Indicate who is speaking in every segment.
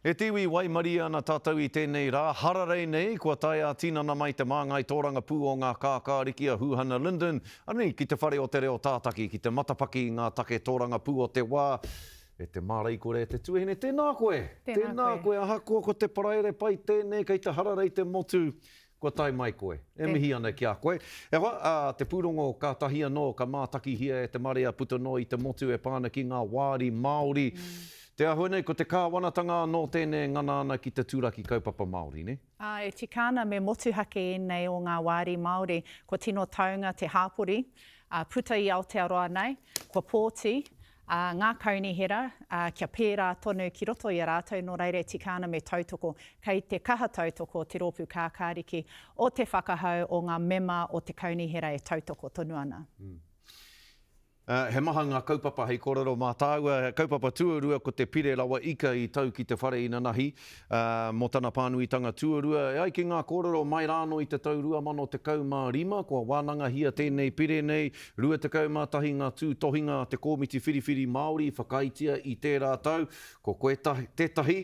Speaker 1: E te iwi, waimarie ana tātou i tēnei rā, hararei nei, kua tae ā-tinana mai te māngai tōrangapū o ngā kākāriki a Huhana Lyndon, anei ki te whare o te reo tātaki, ki te matapaki i ngā take tōrangapū o te wā. E te māreikore, e te tuahine, tēnā koe!
Speaker 2: Tēnā
Speaker 1: koe. Tēnā koe, ahakoa ko te paraire pai tēnei kei te hararei te motu, Kua tae mai koe. E mihi ana ki a koe. E hoa, ā, te pūrongo kātahi anō ka mātakihia e te marea puta noa i te motu e pā ana ki ngā wāri Māori. Te āhua nei, ko te kāwanatanga anō tēnei e ngana ana ki te turaki kaupapa Māori, nē?
Speaker 2: Ā, e tika ana me motuhake ēnei o ngā wāri Māori. Kua tino taunga te hāpori, ā, puta i Aotearoa nei, kua pōti, ā, ngā kaunihera, ā, kia pērā tonu ki roto i a rātou, nō reira e tika ana me tautoko. Kei te kaha tautoko te Rōpū Kākāriki o te whakahau o ngā mema o te kaunihera e tautoko tonu ana.
Speaker 1: He maha ngā kaupapa hei kōrero mā tāua. Kaupapa tuarua ko te pire rawa ika i tau ki te whare inanahi, ā, mō tana pānuitanga tuarua. E ai ki ngā kōrero mai rānō i te tau 2015, kua wānangahia tēnei pire nei, 21 ngā tūtohinga a te Kōmiti Whiriwhiri Māori i whakaaetia i tērā tau. Ko koe tētahi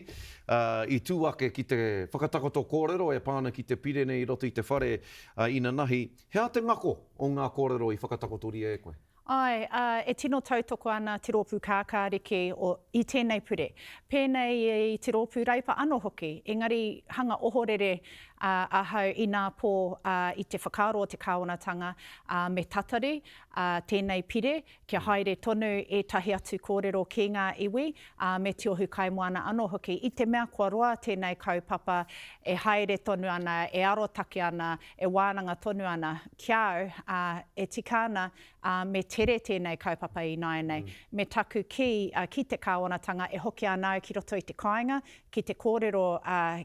Speaker 1: i tū ake ki te whakatakoto kōrero e pā ana ki te pire nei i roto i te whare inanahi. He aha te ngako o ngā kōrero i whakatakotoria e koe?
Speaker 2: Āe, ā, e tino tautoko ana Te Rōpū Kākāriki o, i tēnei pure. Pēnei i Te Rōpū Reipa anō hoki, engari hanga ohorere ā, ahau inā pō, ā, i te whakaaro o te kāwanatanga, ā, me tatari, ā, tēnei pire, kia haere tonu ētahi atu kōrero ki ngā iwi, ā, me Te Ohu Kaimoana anō hoki, i te mea kua roa tēnei kaupapa e haere tonu ana, e arotake ana, e wānanga tonu ana. Ki a au, ā, e tika ana, ā, me tere tēnei kaupapa ināianei. Me taku kī, ā, ki te kāwanatanga e hoki ana au ki roto i te kāinga, ki te kōrero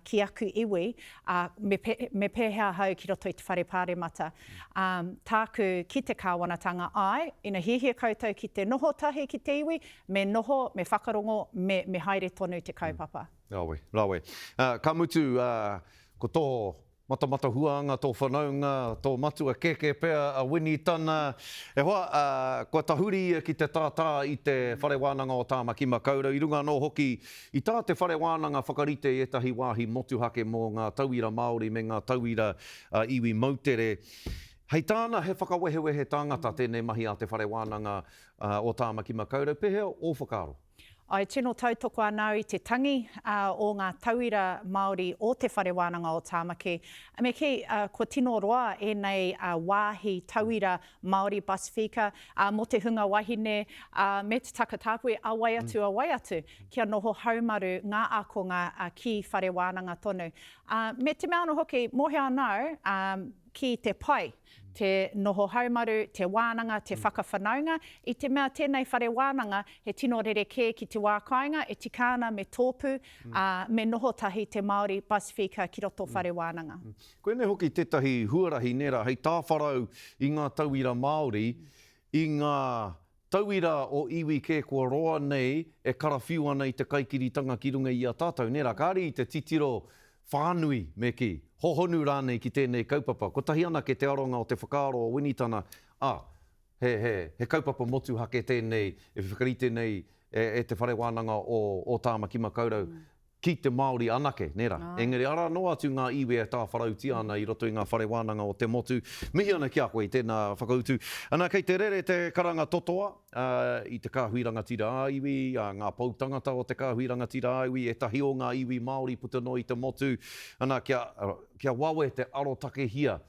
Speaker 2: ki aku iwi, ā, me, me pēhea ahau ki roto i te whare pāremata. Ā, tāku ki te kāwanatanga, āe, ina hiahia koutou ki te noho tahi ki te iwi, me noho, me whakarongo, me, me haere tonu te kaupapa.
Speaker 1: Rawe, rawe. Ā, ka mutu, ā, ko tō Matamata huānga tō whanaunga, tō matua kēkē pea a Winitana. E hoa, ā, kua tahuri ia ki te tātā i te Whare Wānanga o Tāmaki Makaurau, i runga anō hoki i tā te whare wānanga whakarite i ētahi wāhi motuhake mō ngā tauira Māori me ngā tauira iwi moutere. Hei tāna, he whakawehewehe tāngata tēnei mahi a te Whare Wānanga o Tāmaki Makaurau. Pēhea ō whakaaro?
Speaker 2: I tino tautoko ana au i te tangi o ngā tauira Māori o Te Whare Wānanga o Tāmaki. Me kī, kua tino roa ēnei wāhi tauira Māori Pasifika mō te hunga wahine me te takatāpui a wai atu a wai atu kia noho haumaru ngā ākonga ki whare wānanga tonu. Me te mea anō hoki, mōhio ana au ki te pai te noho haumaru, te wānanga, te whakawhanaunga, i te mea tēnei whare wānanga he tino rerekē ki te wā kāinga, e tika ana me tōpū, ā, me noho tahi te Māori Pasifika ki roto whare wānanga.
Speaker 1: Koinei hoki tētahi huarahi, nē rā, hei tāwharau i ngā tauira Māori, i ngā tauira o iwi kē kua roa nei e karawhiu ana i te kaikiritanga ki runga i a tātou, nē rā, kāre i te titiro whānui, me kī, hohonu rānei ki tēnei kaupapa. Kotahi anake te aronga o te whakaaro o Winitana, ā, he, he, he kaupapa motuhake tēnei e whakarite nei e, e Te Whare Wānanga o, o Tāmaki Makaurau ki te Māori anake, nē rā? Engari arā noa atu ngā iwi e tāwharautia ana i roto i ngā whare wānanga o te motu. Mihi ana ki a koe i tēnā whakautu. Ana, kei te rere te karanga totoa i te kāhui rangatira ā-iwi, a ngā pou tangata o te kāhui rangatira ā-iwi, ētahi o ngā iwi Māori puta noa i te motu. Ana, kia, kia wawe te arotakehia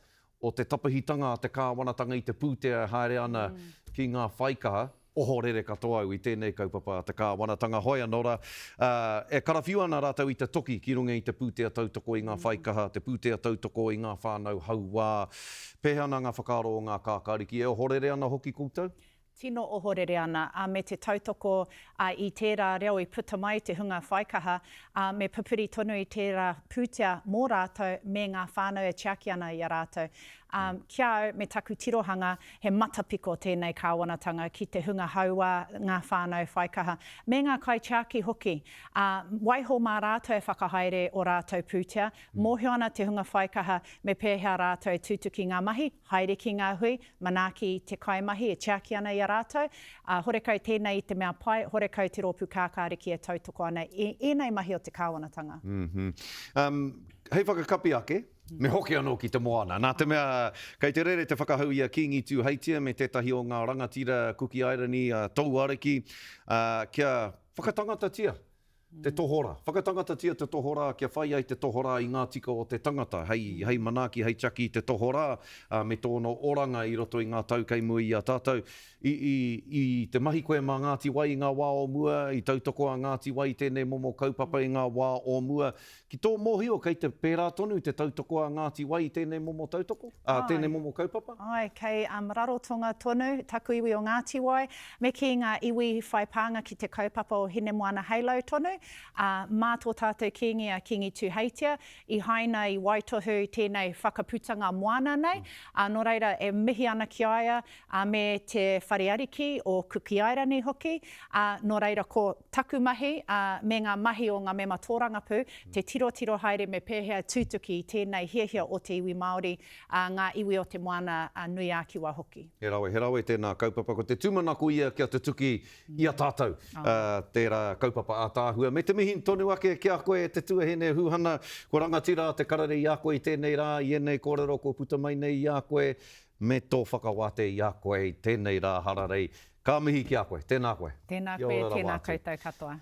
Speaker 1: o te tapahitanga a te kāwanatanga i te pūtea e haere ana ki ngā whaikaha, ohorere katoa au i tēnei kaupapa a te kāwanatanga. Hoi anō rā, e karawhiua ana rātou i te toki ki runga i te pūtea tautoko i ngā whaikaha, te pūtea tautoko i ngā whānau hauā. Pēhea ana ngā whakaaro o ngā kākāriki? E ohorere ana hoki koutou?
Speaker 2: Tino ohorere ana, ā, me te tautoko, ā, i tērā reo i puta mai te hunga whaikaha, ā, me pupuri tonu i tērā pūtea mō rātou me ngā whānau e tiaki ana i a rātou. Ā, ki a au, me taku tirohanga, he matapiko tēnei kāwanatanga ki te hunga hauā, ngā whānau whaikaha, me ngā kaitiaki hoki, ā, waiho mā rātou e whakahaere ō rātou pūtea, mōhio ana te hunga whaikaha me pēhea rātou e tutuki ngā mahi, haere ki ngā hui, manaaki i te kaimahi e tiaki ana i a. a rātou, ā, horekau tēnei i te mea pai, horekau te Rōpū Kākāriki e tautoko ana i ēnei mahi o te kāwanatanga.
Speaker 1: Um, hei whakakapi ake, me hoki anō ki te moana, nā te mea kei te rere te whakahau i a Kīngi Tūheitia me tētahi o ngā rangatira Kuki Airani, a Tou Ariki, ā, kia whakatangatatia te tohorā. Whakatangatatia te tohorā kia whai ai te tohorā i ngā tika o te tangata, hei, hei manaaki, hei tiaki i te tohorā, ā, me tōna oranga i roto i ngā tau kei mua i a tātou. I, i, i te mahi koe mā Ngāti Wai i ngā wā o mua, i tautoko a Ngāti Wai i tēnei momo kaupapa i ngā wā o mua. Ki tō mōhio, kei te pērā tonu te tautoko a Ngāti Wai i tēnei momo tautoko, ā, tēnei momo kaupapa?
Speaker 2: Āe, kei Rarotonga tonu taku iwi o Ngāti Wai, me kī ngā iwi whai pānga ki te kaupapa o Hinemoana Halo tonu, ā, mā tō tātou Kīngi a Kīngi Tūheitia i haina i waitohu tēnei whakaputanga moana nei, ā, nō reira e mihi ana ki a ia, ā, me te Whare Ariki o Kuki Airani hoki, ā, nō reira ko taku mahi, ā, me ngā mahi o ngā mema tōrangapū, te tirotiro haere me pēhea tutuki i tēnei hiahia o te iwi Māori, ā, ngā iwi o Te Moana nui ā-Kiwa hoki.
Speaker 1: He rawe, he rawe tēnā kaupapa. Ko te tūmanako ia kia tutuki i a tātou tērā kaupapa ātaahua. Me te mihi tonu ake ki a koe e te tuahine Huhana, kua rangatira te karere i a koe i tēnei rā, i ēnei kōrero kua puta mai nei i a koe. Me tō whakawātea i a koe i tēnei rā hararei. Ka mihi ki a koe. Tēnā koe.
Speaker 2: Tēnā koe, tēnā koutou katoa.